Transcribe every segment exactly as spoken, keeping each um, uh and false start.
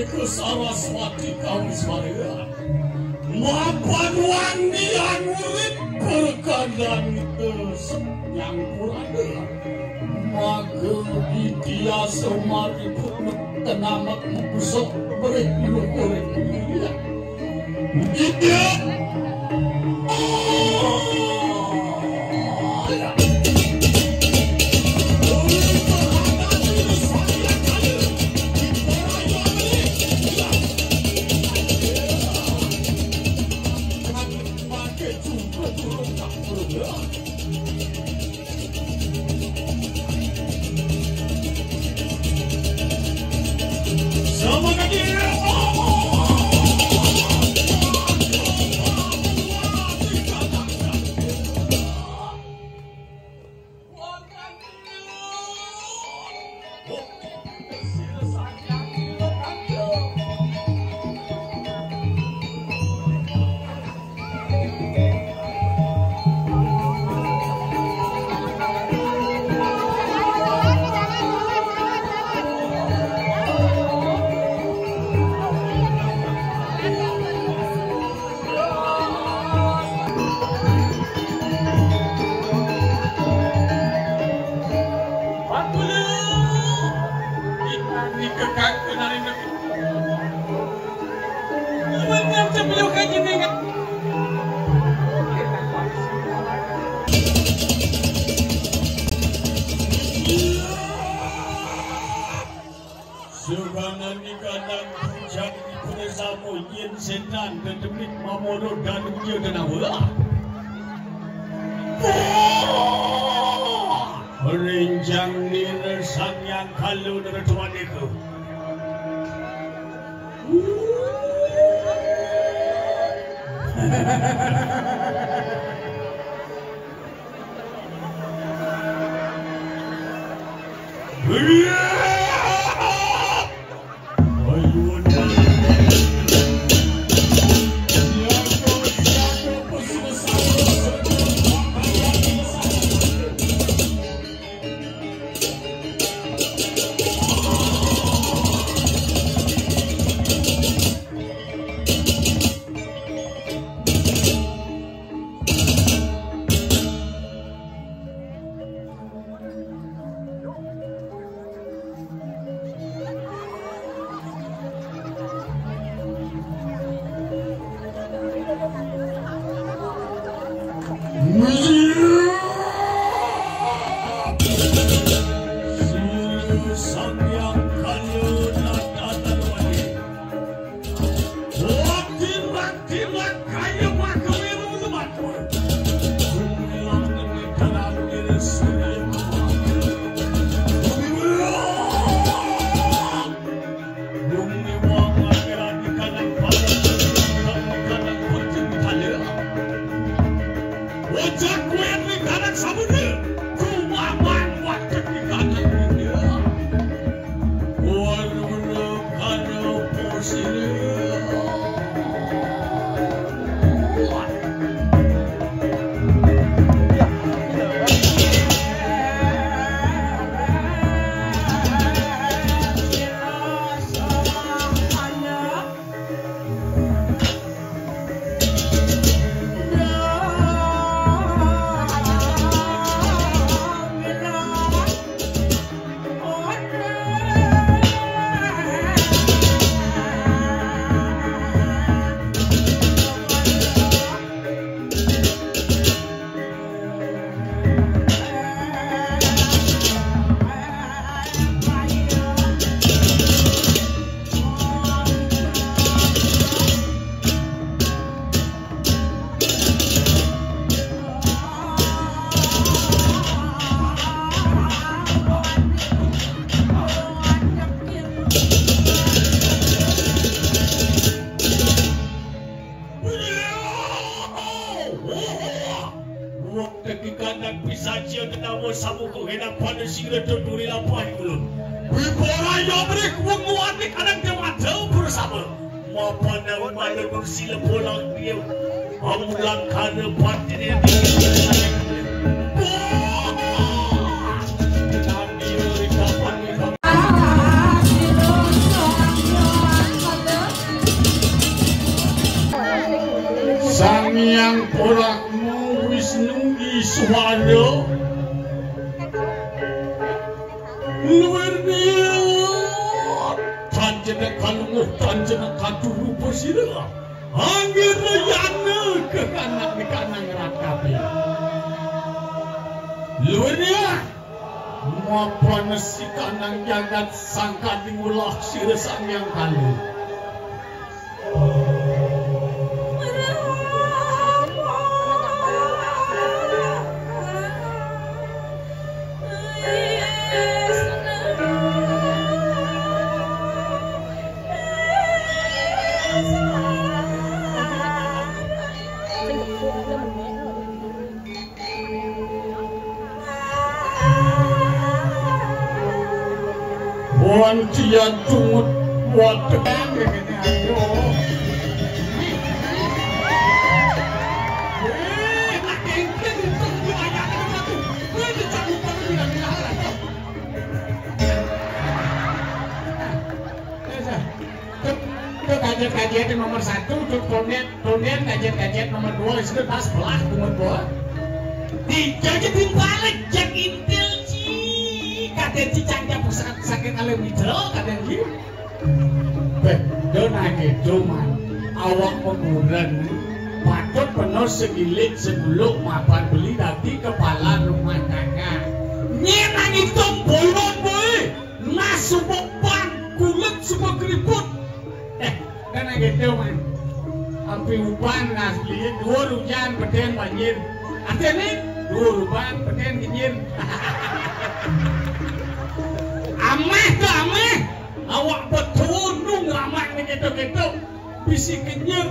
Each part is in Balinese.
Ke Saraswati Kawiswara. Mapan wani anu urip perkadan nyangkurana. Maka ditia semaripun tenamak mupusok bereh luhur. Iya. Sebenarnya kadang puncak dipun samu yen setan tetemik mamoro dan uja dan awak. Renjang nira sang yang kalu nira tuan iku. Wong teki kandang pisacia tenawa sabuku hendak pada sira tuturi lampah ulun. Wibara ya mrih wong wani kadang dewata bersama. Mapanang mana bersila pulang dia. Amulang kana pati dia. Wah! Kami ori kapan ni kapan. Brahma Wisnu Iswara. Luwir niat. Tanjana kalunguh, tanjana kadurupa sira. Anggirayana kekanak-kekanak rakapi. Luwir niat. Mapan sikanang jagat sangkadi ngulah sira Sang Hyang Kali. Wong cian tungut wadeg. Ke kajet-kajet nomor satu, ke konet, konet kajet-kajet nomor dua, sudah pas belah nomor dua. Dijajah timbalik, jak intil ci. Kadén ci cangkep sakit, sakit alé mitra, kadén ci. Beh, do nake cuman awak pengurang. Patut penuh segilik sebelum mapan beli dadi kepala rumah tangga. Nyén nang itung bolon, boy. Nas suba ban, kulit suba keriput. Eh, kan gitu, man. Api uban nas liit, duur ujan, petén banjir. Artiné, duur uban, petén genjir. Améh to améh. Awak betunung ramak né gitu-gitu. Bisi kenyir.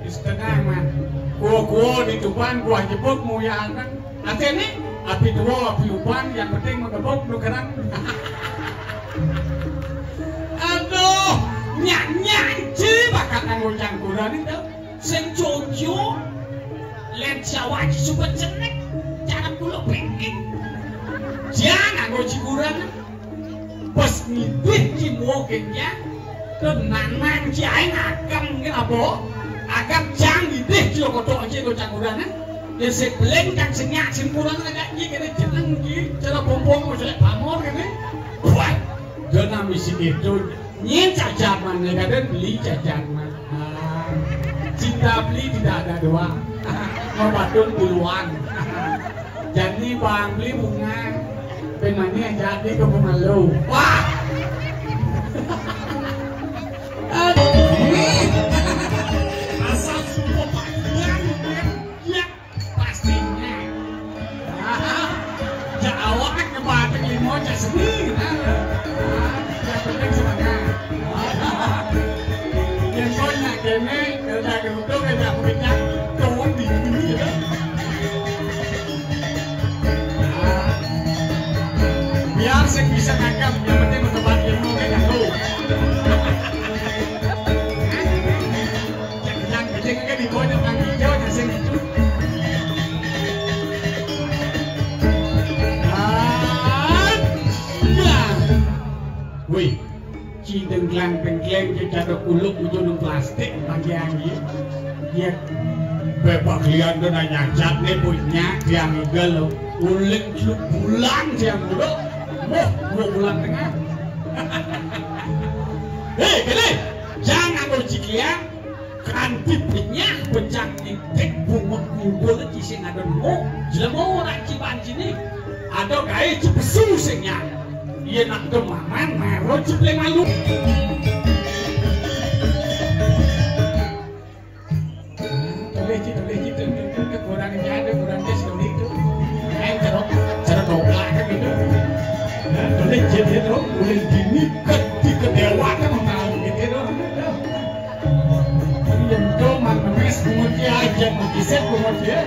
Setengah, man. Kuo-kuo di tuban, kuo jebuk muyakan. Artiné, api duo, api uban, yang penting mengebuk nukeran. Aduh, nyak-nyak ci bakat nganggo cangkuran itu. Sing cucu, lén Jawa ci suba cenik, cara kula pengking. Jan nganggo cikuran. Pas ngidih ci muo kéngkén, to nanang ci aé ngagem nggih apa? Agem jang ngidih ci kotok ci kok cangkuran, eh. Ya sing beling kang senyak sing kurang agak iki kéné jeneng iki, cara pompong kok jelek pamor kéné. Wah, dana misi itu. Nyén cacaman ya kadén beli cacaman. Ah, cinta beli tidak ada dua. Mau badung puluhan. Jadi bang beli bunga. Pemani aja di ke pemalu. Wah. Aduh. Asal sumpah panggilan. Ya, pastinya. Ya awak kan ngebatik limo cak seni. Ya penting semangat. Yang kau nak kene, kerja geruduk, kerja aku minyak, kau di sini ya. Biar sing bisa nangkep, yang penting menebak ilmu kayak aku. Jangan kecil kan di konyol kan hijau yang sing itu. Wih. Ci dengklang-dengkleng, ci cara kuluk ujung plastik, bagian gitu. Ya, bebak lian tuh nanya cat nih punya, tiang igal lo. Uling celuk bulan, tiang kuluk. Moh, dua bulan tengah. Hei, kene, jangan lo cikian. Kanti penyah pecang itik bungut ngubul ci sing ada nemu. Jelema ora ci pancine. Ada gaé ci pesu sing nyah. Yén nak kemaman mero ci pleng malu. Tulis ci, tulis ci, tulis ci, tulis ci, kurang ci ada, kurang ci sekali itu. Eh, cerok, cerok doblak kan gitu. Nah, tulis ci dia terus, tulis dini ke, di kedewakan mau tahu gitu. Yen do man ngemis, bungut ya, yen mengkisik, bungut ya.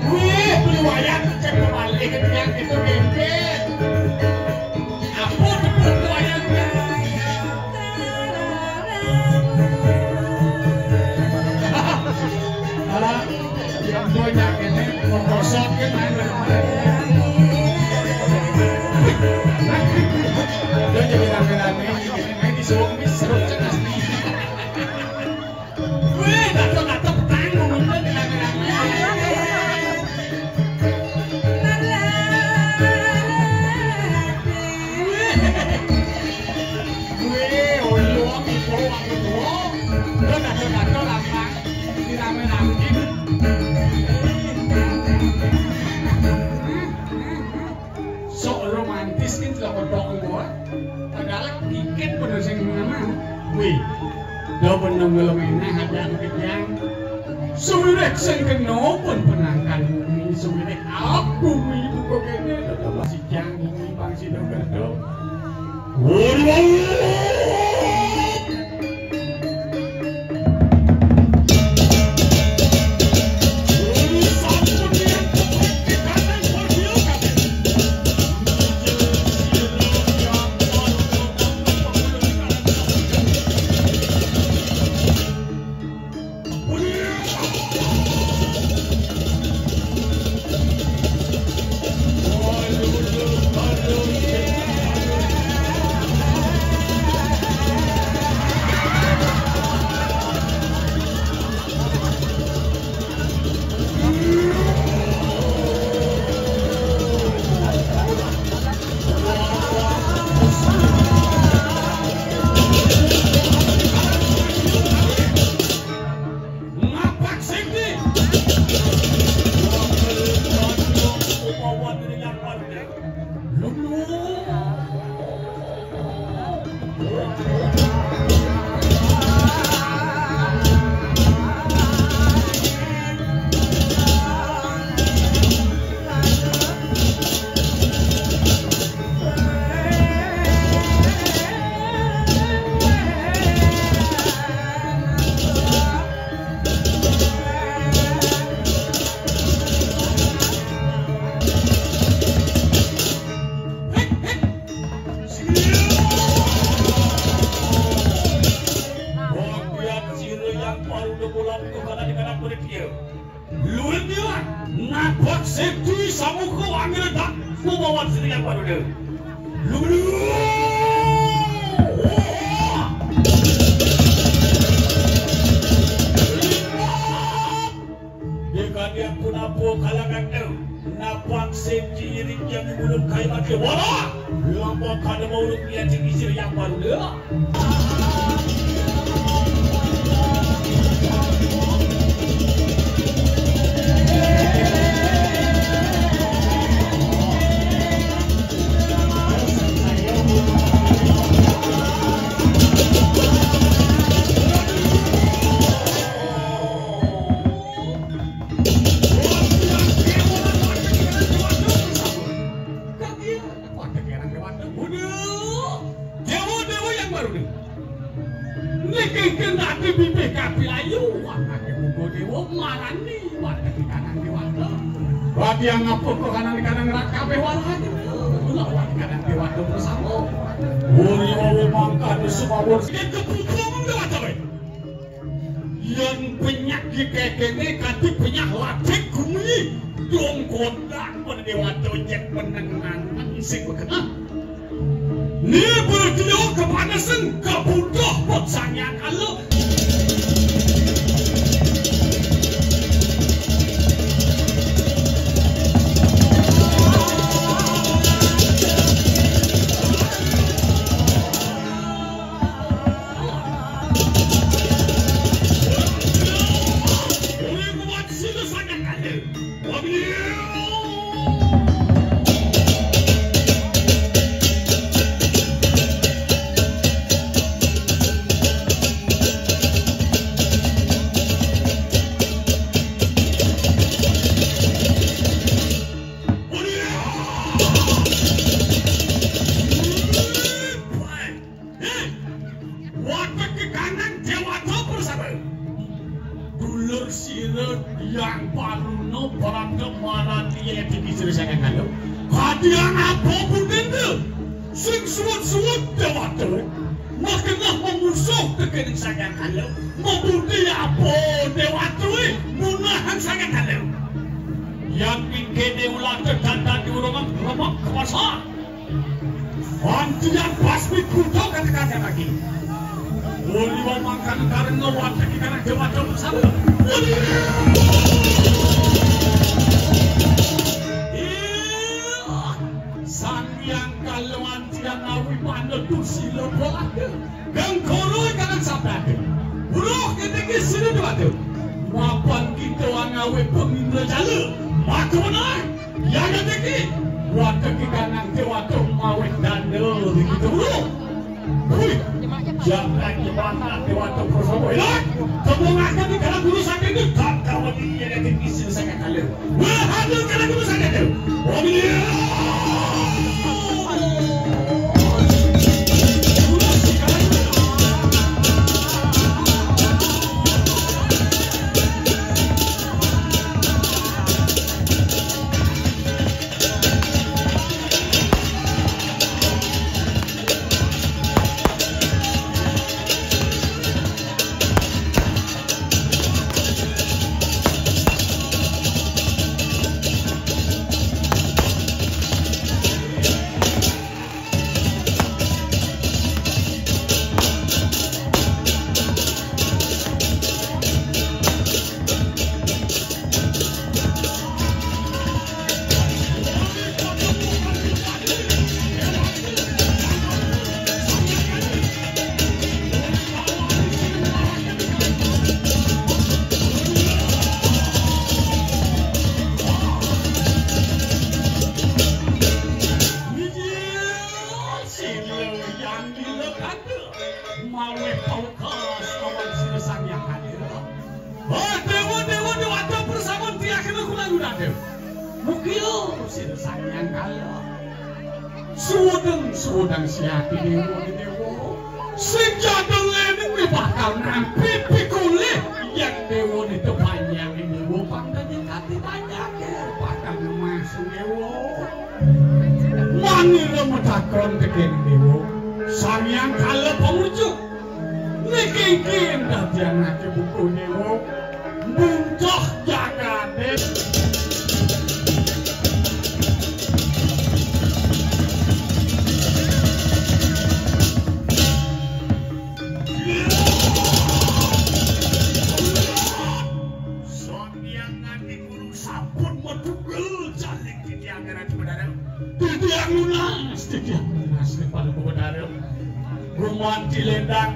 Wih, beli wayang cek kembali ke tiang itu, gempet. Apa tepuk wayangnya? Alah. Yang banyak ini mau kosong kan, main-main. Udah jadi rame-rame, ini, ini, ini, seru, ini seru, cerdas nih. Do benung ngelung eneh aja kejang. Suwiréh sing kena pun penangkan bumi, suwiréh aap bumi buka kéné tetep sijang bumi bang sida kerja. Waduh. Ngapak sing di. Bagian sira yang baru demulan kepada dikana kulit dia. Luwih dia, nabak sedhi samuka angredak kumawan sira yang baru dia. Luwih. Dikadian punapa kalangkang tu? Napak sing ciring yang bulung kayu mati. Wala! Lama kada mau urut dia cik isir yang baru dia. Déwa-déwa yang baru ni. Niki kendati bibih kapilayu, anake muga déwa marani warteg kanang déwata. Bagi yang ngapa kok kanang kanang rak kabeh warane. Kula warteg kanang déwata bersama. Uri wawu mangkane sumawur. Sing kepupung déwata kowe. Yen penyakit kekene kati penyakit ladek gumi, dong kondak pada déwata ojek menengan sing bekenah. Ni berdio kepanesen kebutuh pun sangya kalau. Heh, watek kanang déwata persada. Dulur sira yang paluna barada marati yati sira sangang kala. Kadian apa budenda? Sing suwut-suwut déwata. Makenah memusuh tekening sangang kala. Mabudi apa déwata? Munahan sangang kala. Yang mingkene ulah tetantan diurungan remek kepasa. Antian pasmi kuda katakan lagi. Uli wamangkan karena watek karena dewa dosa. Uli. Iya. Sang yang kalau antian nawi mana tu sila bolak. Gengkoro karena sabda. Buruh ketika sila dua tu. Mapan kita ngawe pemindra jala. Maka benar. Yang ngerti, watek kanang déwata maweh danda begitu dulu. Hui. Jagat Jepana Dewata Purusama. Ilang, tembungaken kalih guru sakit itu, tak kawani yang ada di sini saya kata. Wah, hadir kalih guru sakit itu. Wah, ini. Mawi paukas awan sira Sang Hyang Kadéwa. Oh, déwa, déwa, déwata persamun tiakena kulang gunadew. Mugia sira Sang Hyang Kala. Suwedeng, suwedeng siati déwa, déwa. Sing jadul ening bakal nampi pikolih yen déwa nita panjang déwa pangkanya kati banyak bakal ngemas déwa. Manira matakon tekén déwa, Sang Hyang Kala Pangujug. Niki inggih dadianake buku déwa. Muncuh jagate. Sang Hyang Adi Guru sampun medugel jaling titiang Ratu Bedarem. Titiang nunas, titiang nunas kepada Bedarem. Gumanti lendang.